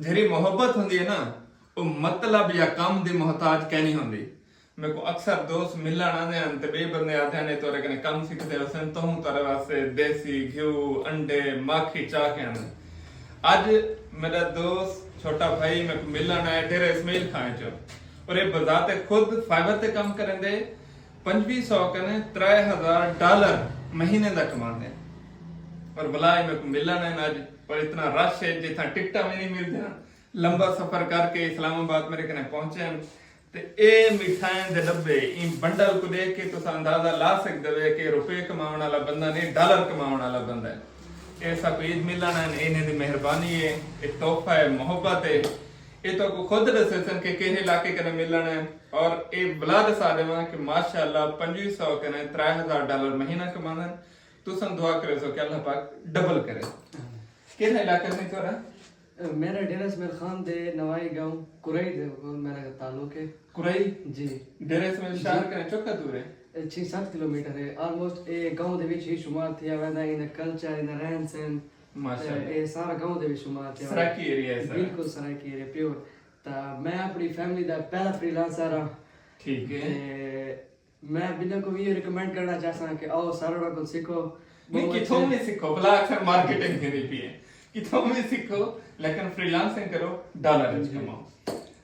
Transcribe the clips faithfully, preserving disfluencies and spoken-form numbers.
جیڑھی محبت ہوندی ہے نا، او مطلب یا کم دی محتاج کینی ہوندی۔ میکوں اکثر دوست ملݨ آندے ہن تے ٻئے بندے آہدے ہن، "اے تہاݙے کنے کم سکھدے ہوسن، تہوں تہاݙے واسطے دیسی گھیو، انڈے، ماکھی چا کے آندن۔" اڄ میݙا دوست چھوٹا بھائی میکوں ملݨ آئے ڈیرہ اسماعیل خان چوں، اور اے بذات خود فائبر تے کم کریندے، پنجویہہ سو کنے ترے ہزار ڈالر مہینے دا کماندے۔ اور ولا اے میکوں ملݨ آئن اڄ، پر اتنا رش ہے جتھاں ٹکٹاں وی نہیں ملدیاں۔ لمبا سفر کر کے اسلام آباد میݙے کنے پہنچے ہن۔ تے اے مٹھائیں دے ڈبے، ایں بنڈل کوں ݙیکھ کے تساں اندازہ لا سڳدے وے کہ روپے کماوݨ والا بندہ نہیں، ڈالر کماوݨ والا بندہ ہے۔ اے ساکوں عید ملݨ آئن، انہیں دی مہربانی ہے، اے تحفہ ہے، محبت ہے۔ اے تہاکوں خود ݙسیسن کہ کیڑھے علاقے کنے ملݨ آئن، اور اے ولا ݙسا ݙیواں کہ ماشاءاللہ پنجویہہ سو کنے ترے ہزار ڈالر مہینہ کماندن۔ تساں دعا کریسو کہ اللہ پاک ڈبل کرے۔ کیڑھا علاقہ سئیں تہاݙا؟ میݙا ڈیرہ اسماعیل خان دے نوائی گاؤں کرئی دے کول میݙا تعلق ہے۔ کرئی؟ جی۔ ڈیرہ اسماعیل شہر کنے چوکھا دور ہے؟ اے چھ ست کلومیٹر ہے، آلموسٹ اے گاؤں دے وچ ہی شمار تھیا ویندا، ایندا کلچر، ایندا رہن سہن، ماشاءاللہ۔ اے سارا گاؤں دے وچ شمار تھیا ویندا۔ سرائیکی ایریا ہے سارا۔ بالکل سرائیکی ایریا، پیور۔ تاں میں اپݨی فیملی دا پہلا فری لانسر ہاں۔ ٹھیک ہے۔ تے میں بندہ کوں وی ریکمینڈ کرݨا چاہساں کہ آؤ سارے انہاں کوں سکھو۔ نہیں، بہت کتھوں اچھے۔ وی سکھو، بھلا اکثر مارکیٹنگ تھیندی پئی ہے، کتھوں وی سکھو، لیکن فری لانسنگ کرو، ڈالر وچ جی۔ کماؤ۔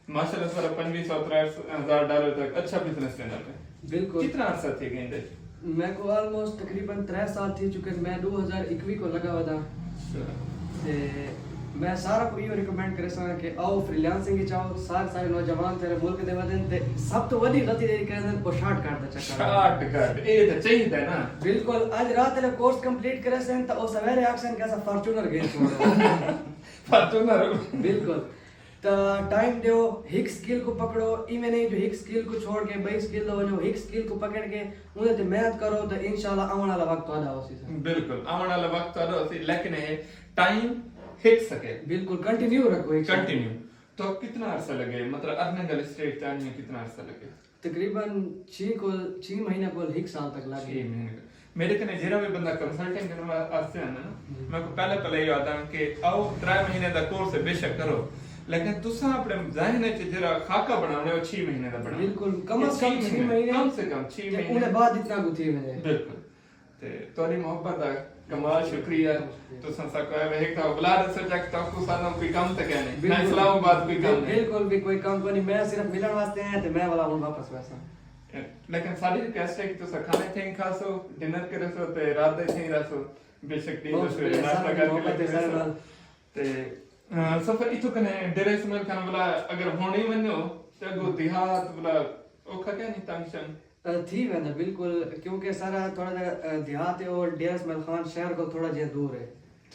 ماشاءاللہ سارا پنجویہہ سو ترے ہزار ڈالر تک اچھا بزنس چینل ہے۔ بالکل۔ کتنا عرصہ تھی ڳئے ایندے؟ میکوں آلموسٹ تقریباً ترے سال تھی چکے ہن، میں ݙو ہزار اکوی کوں لڳا وداں۔ اچھا۔ تے میں سارے کوں ایہو ریکمینڈ کریساں کہ آؤ فری لانسنگ وچ آؤ، سارے سارے نوجوان تیرے ملک دے ودن، تے سب توں وݙی غلطی جیڑھی کریندن او شارٹ کٹ دا چکر ہے۔ شارٹ کٹ، اے تاں چاہیدا ہے نا۔ بالکل، اڄ رات ویلے کورس کمپلیٹ کریسن تاں او سویرے آکھسن کہ اساں فارچونر گھن چھوڑو۔ فارچونر۔ بالکل۔ تاں ٹائم ݙیو، ہک سکل کوں پکڑو، ایویں نہیں جو ہک سکل کوں چھوڑ کے ٻئی سکل تے ونڄو، ہک سکل کوں پکڑ کے اوندے تے محنت کرو تے انشاءاللہ آوݨ والا وقت تہاݙا ہوسی سر۔ بالکل، آوݨ والا وقت تہاݙا ہوسی، لیکن اے ٹائم ہک سکے۔ بالکل، کنٹینیو رکھو ہک سکل۔ کنٹینیو۔ تو کتنا عرصہ لڳے؟ مطلب ارننگ والے سٹیج تے آنی کتنا عرصہ لڳے؟ تقریباً چھی کول، چھی مہینے کول ہک سال تک لڳ چھی ڳئے۔ مہینے کول۔ میݙے کنے جیڑھا وی بندہ کنسلٹنگ کرݨ واسطے آندا نا، جی۔ میکوں پہلے پہلے ایہو آہداں کہ آؤ ترے مہینے دا کورس ہے، بے شک کرو، لیکن تساں اپݨے ذہن وچ جیڑھا خاکہ بݨاوݨے او چھی مہینے دا بݨاؤ۔ بالکل، کم از کم چھی مہینے، کم سے کم چھی مہینے۔ تے اوندے بعد جتنا کوں تھی ونڄے۔ بالکل۔ تے تہاݙی محبت دا کمال، شکریہ۔ شکریہ۔ تساں ساکوں اے ہک دفعہ ولا ݙسو چا کہ تہاکوں ساݙا کوئی کم تے کائنی۔ نہ بالکل۔ اسلام آباد کوئی کم بل-، نہیں۔ بالکل بھی کوئی کم کونی۔ میں صرف ملݨ واسطے آیا تے میں ولا ہݨ واپس ویساں۔ لیکن ساݙی ریکویسٹ ہے کہ تساں کھانا اتھے ہی کھاسو، ڈنر کریسو تے رات دا اتھے ہی رہسو۔ بے شک ݙینہہ بہت دا سویرے شکریہ، ناشتہ ساری کر کے محبت ہے، سارے نکلیسو۔ نال۔ تے، آ، سفر اتھوں کنے ڈیرہ اسماعیل خان ولا اگر ہݨ ہی ونڄو تے اڳوں دیہات ولا اوکھا کائنی، تنگ شنگ؟ اے تھی ویندا بالکل، کیونکہ سارا تھوڑا جیہا، اے، دیہات ہے اور ڈیرہ اسماعیل خان شہر کوں تھوڑا جیہا دور ہے۔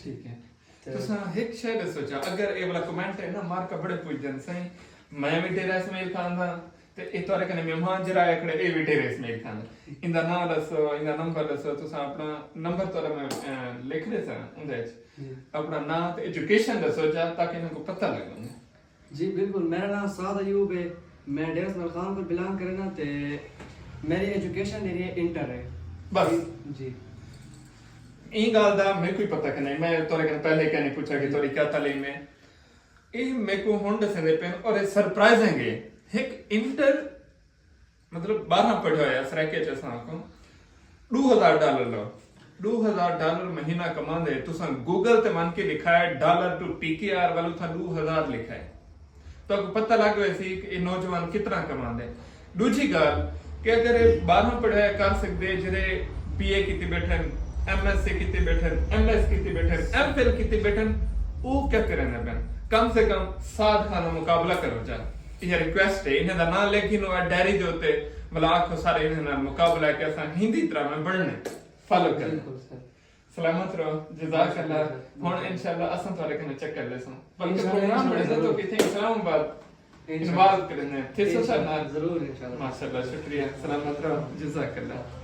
ٹھیک ہے۔ تے تساں ہک شے ݙسو چا، اگر اے والا کمنٹ ہے نا، مارکا بڑے پچھدن سئیں، میں وی ڈیرہ اسماعیل خان دا، تے اے تہاݙے کنے مہمان جیڑھا آیا کھڑے، اے وی ڈیرہ اسماعیل خان دا۔ ایندا ناں ݙسو، ایندا نمبر ݙسو، تساں اپݨا نمبر تہاݙا میں، اے، لکھ ݙیساں اوندے وچ۔ جی۔ اپݨا ناں تے ایجوکیشن ݙسو چا، تاکہ انہاں کوں پتہ لڳے۔ جی بالکل، میݙا ناں سعد ایوب ہے، میں ڈیرہ اسماعیل خان کوں بلانگ کرینداں تے میݙی ایجوکیشن جیڑھی ہے انٹر ہے۔ بس۔ جی۔ ایں ڳالھ دا میکوں ہی پتہ کائنی، میں تہاݙے کنے پہلے کائنی پچھا کہ جی۔ تہاݙی کیا تعلیم ہے۔ اے میکوں ہݨ ݙسیندے پئن اور اے سرپرائزنگ ہے۔ ہک انٹر مطلب ٻارہاں پڑھیا ہویا، سرائیکی اچ اساں آکھوں، ݙو ہزار ڈالر لو، ݙو ہزار ڈالر مہینہ کماندے، تساں گوگل تے ونڄ کے لکھائے ڈالر ٹو پی کے آر ول اتھاں ݙو ہزار لکھائے۔ تہاکوں پتہ لڳ ویسی کہ اے نوجوان کتنا کماندے۔ ݙوجھی ڳالھ کہ اگر اے ٻارہاں پڑھیا کر سڳدے، جیڑھے بی اے کیتی ٻیٹھن، ایم ایس سی کیتی ٻیٹھن، ایم ایس کیتی ٻیٹھن، ایم فل کیتی ٻیٹھن، او کیا کریندے پئن؟ کم سے کم سعد خان نال مقابلہ کرو چا۔ ایہا ریکویسٹ ہے، انہاں دا ناں لکھ گھنو آ ڈائری دے اتے، ولا آکھو سارے انہاں نال مقابلہ ہے کہ اساں ہندی ڈرامے بݨنے، فالو کرنے۔ بالکل سر۔ سلامت رہو، جزاک اللہ۔ ماشاءاللہ سر۔ ہݨ انشاءاللہ اساں تہاݙے کنے چکر ݙیسوں۔ بلکہ انشاءاللہ، پروگرام انشاءاللہ بݨے تے ضرور۔ تہاکوں اتھے اسلام آباد انشاءاللہ۔ انوالو کریندے۔ ٹھیک ہے سر انشاءاللہ، نال؟ ضرور انشاءاللہ۔ ماشاءاللہ، شکریہ۔ سلامت رہو، جزاک اللہ۔